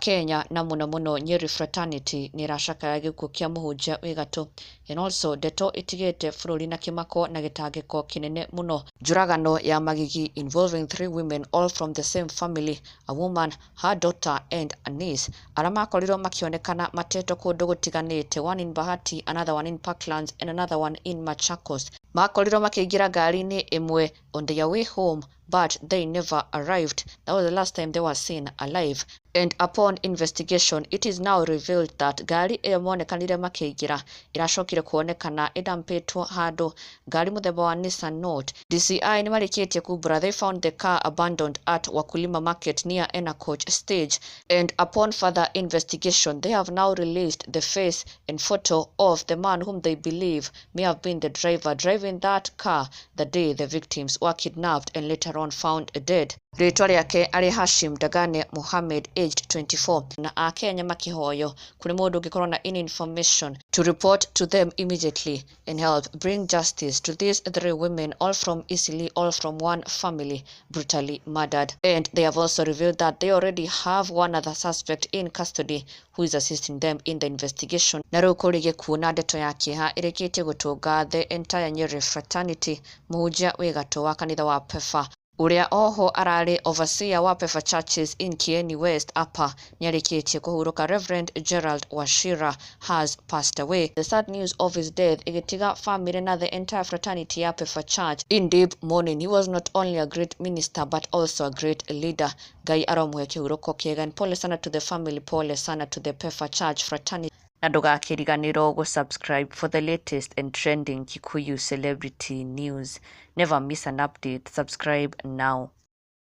Akenya na mũno mũno Nyeri Fraternity nĩ ĩracakaya gĩkuũ kĩa mũhunjia wĩ gatũ, and also ndeto ĩtigĩte bũrũri na kĩmako na gĩtangĩko kĩnene mũno. Njũragano ya Magigi involving three women, all from the same family, a woman, her daughter and a niece, arĩa makorirwo makĩonekana matetwo kũndũ gũtiganĩte, one in Bahati, another one in Parklands and another one in Machakos. Makorirwo makĩingĩra ngari-inĩ ĩmwe on their way home, but they never arrived. That was the last time they were seen alive. And upon investigation, it is now revealed that ngari ĩyo monekanire makĩingĩra ĩracokire kuonekana ĩdampĩtwo handũ, ngari mũthemba wa Nissan Note. DCI nĩ marĩkĩtie kumbũra they found the car abandoned at Wakulima Market near Enacoach stage, and upon further investigation, they have now released the face and photo of the man whom they believe may have been the driver driving that car the day the victims were kidnapped and later on found dead. Rĩtwa rĩake arĩ Hashim Dagane Mohammed, aged 24. Na Akenya makĩhoywo kũrĩ mũndũ ũngĩkorwo na any information to report to them immediately and help bring justice to these three women, all from Eastleigh, all from one family, brutally murdered. And they have also revealed that they already have one other suspect in custody who is assisting them in the investigation. Na rĩu kũrĩ gĩkuũ na ndeto ya kĩeha ĩrĩkĩtie gũtũnga the entire Nyeri Fraternity. Mũhunjia wĩ gatũ wa kanitha wa Pefa, ũrĩa oho ararĩ overseer wa Pefa Churches in Kieni West Upper, nĩarĩkĩtie kũhurũka. Reverend Gerald Wachira has passed away. The sad news of his death ĩgĩtiga family na the entire fraternity ya Pefa Church in deep mourning. He was not only a great minister but also a great leader. Ngai aromũhe kĩhurũko kĩega, and pole sana to the family, pole sana to the Pefa Church fraternity. Na ndũgakĩriganĩrwo gũ-subscribe for the latest and trending Kikuyu celebrity news. Never miss an update. Subscribe now.